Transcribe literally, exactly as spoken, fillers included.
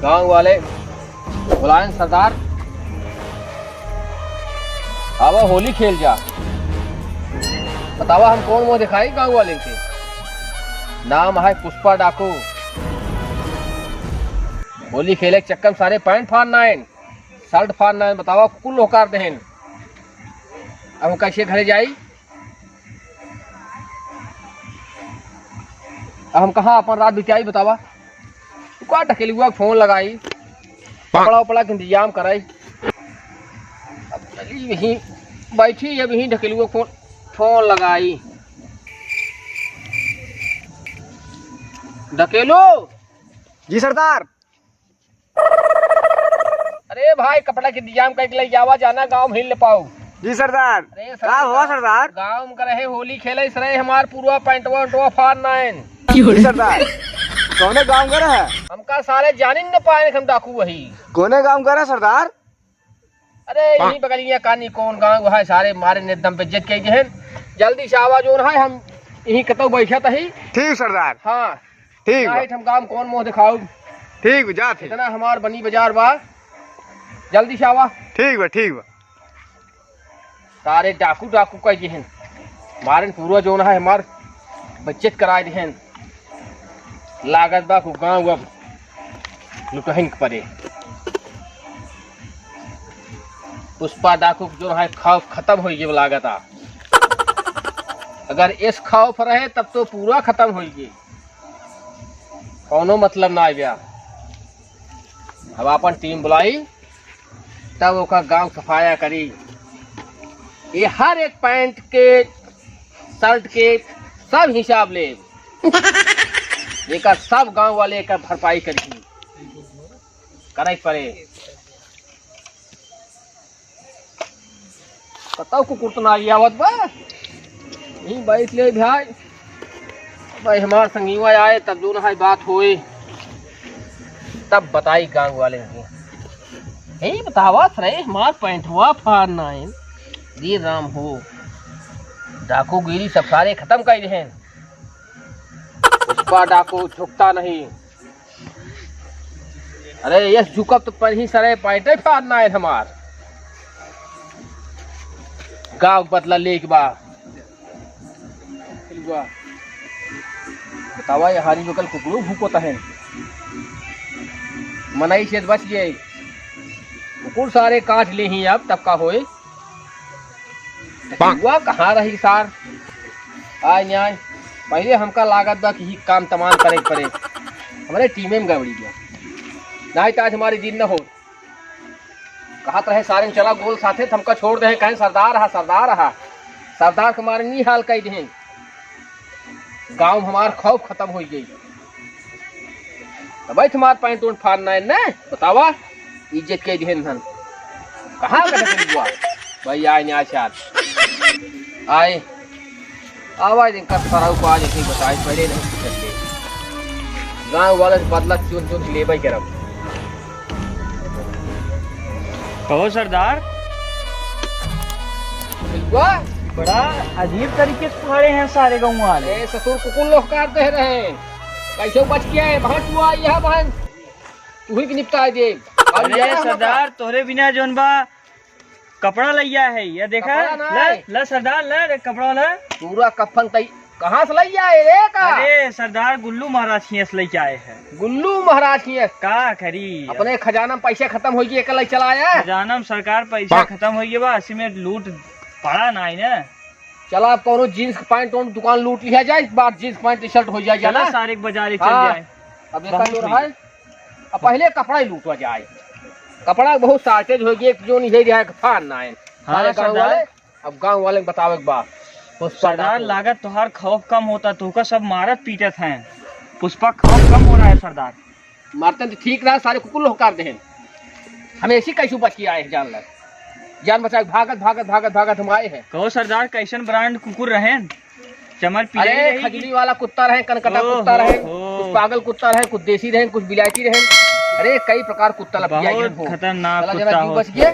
गाँव वाले बुलाएन सरदार, आवा होली खेल जा। बतावा हम कौन मुँह दिखाई गाँव वाले के। नाम है पुष्पा डाकू। होली खेले के चक्कर में सारे पैंट फाड़ना है, शर्ट फाड़ना है। बतावा कुल लोग कर देहन। अब हम कैसे घरे जाई? अब हम कहाँ अपन रात बिताई बतावा? तू का ढकेलुआ के फोन लगाई, कपड़ा उपड़ा के इंतजाम कराई। अब चली यहीं बैठी, अब यहीं ढकेलुआ के फोन, फोन लगाई। ढकेलू। जी सरदार। अरे भाई, कपड़ा के इंतजाम करके ले जावा, जाना गाँव में हिल ले पाऊ। जी सरदार। अरे का हुआ सरदार? गाँव में रहे होली खेले रहे, हमार पूरा पैंटवा उंटवा फाड़ नाइन। जी सरदार, कौने गाँव का रहा? हमका सारे जानिन न पाए, हम डाकू वही। कौने गाँव का रहा सरदार? अरे यही बगलिया कानी कौन गाँव है, सारे मारे ने दम पे जज कह गए। जल्दी से आवा जोन है, हम यही कतौ बैठा तही। ठीक सरदार। हाँ। ठीक बा। नाइट हम गाँव कौन मुँह दिखाऊ? ठीक बा, जात है। इतना हमार बनी बाजार बा, जल्दी से आवा। ठीक बा, ठीक बा। सारे डाकू डाकू कह दिहन, मारन पूरा जोन है हमार बचत कराए दिहन। लागत बा खूब गाँव अब लुटहिन के परे। पुष्पा डाकू के जोन है खौफ खत्म हो गए लागत आ। अगर इस खौफ रहे तब तो पूरा खत्म हो गए। कौनो मतलब ना आइब्या। अब आपन टीम बुलाई, तब ओकर गाँव सफाया करी। ये हर एक पैंट के, शर्ट के सब हिसाब ले। एकर सब गाँव वाले एकर भरपाई करी। करे पड़े। कतौ कुकुर तो ना आवत बा। यहीं बैठ ले भाई। भाई हमार संगीवा आए तब जो ना है बात होए। तब बताई गाँव वाले के। यही बतावत रहे हमार पैंटवा फाड़ना है। जी राम हो। डाकूगिरी सब सारे खत्म कर दिहन। पुष्पा डाकू झुकता नहीं। अरे यस झुकब तो पर ही सरे पैंटे फाड़ना है हमार। गाँव बदला लेके बा। बतावा ये हारी बकल कुकड़ू भूको तहन। मनई से बच गए। कुकुर सारे काट ले ही अब तब का होए। हुआ कहाँ रही सार? आय न्याय। पहिले हमका लागत बा कि ही काम तमाम करे के पड़े। हमरे टीमे में गड़बड़ी बा। नाहीं त आज हमारे दिन न हो। कहत रहे सारे चला गोल साथे, त हमका छोड़ दे, कहें सरदार रहा, सरदार रहा। सरदार के मारे नी हाल कई देहें। गाँव में हमार खौफ खत्म होइ गई। तब भाई तुम्हार पैंट उंट फाड़ना है न, बतावा, इज्जत के दिहन धन। कहाँ का ढकेल हुआ? भाई आए न्याय साथ। आए। आवाज इनका सराउ को आज इतनी बताई, पहले नहीं कुछ ले। गाँव वाले से बदला चुन चुन के लेबे करब। कहो सरदार। बिल्कुआ? बड़ा अजीब तरीके से पकड़े हैं सारे गाँव वाले। ए, ससुर कुकुर लोग काट दे रहे हैं। कैसे बच गया है? भाग हुआ यह भाग। तू ही के निपटा दे। अब अरे यह हम सरदार, तोहरे बिना जौन बा कपड़ा लइया है, ये देखा? कपड़ा ना ला, है। ला सरदार, ला रे कपड़ा ला। पूरा कफन तई, कहाँ से लइया है रे का? अरे सरदार, गुल्लू महाराज हियाँ से लइके आए हैं। गुल्लू महाराज हियाँ? का करी? अपने खजाना में पैसा खत्म होइ गया, एक लइ चला आया। खजाना में सरकार पैसा खत्म होइ गया बा, असी में लूट पड़ा ना है ना। चला, अब कौनो जींस के पैंट उंट दुकान लूट लिया जाए, एक बार जींस पैंट टी शर्ट होइ जाए चला जाना। सारे के बाजार ही चल हाँ, जाए। अब एक बहुत जो हुई। रहा है, अब पहले कपड़ा ही लूटवा जाए। कपड़ा बहुत shortage होइ गया, एक जो नहीं है, फान ना है। हाँ, सारे गाँव सरदार। वाले, अब गाँव वाले के बतावे के बा। पुष्पा सरदार, डाकू। लागत तोहार खौफ कम होता, तोहका सब मारत पीटत हैं। पुष्पा खौफ कम हो रहा है सरदार। मारते तो ठीक रहा, सारे कुकुर लोग काट देहें। हम ऐसी कैसे बच के आए हैं, जान ले। जान बचा के भागत, भागत, भागत, भागत हम आए हैं। कहो सरदार, कैसन brand कुकुर रहेन? चमर पिलाई अरे, रही कि खजली वाला कुत्ता रहे, कनकटा ओ कुत्ता हो रहे, हो। कुछ पागल कुत्ता रहे, कुछ देसी रहे, कुछ बिलायती रहे। अरे, कई प्रकार कुत्ता लग गया बहुत हो। खतरनाक साला जना कुत्ता जीव हो। बच गया।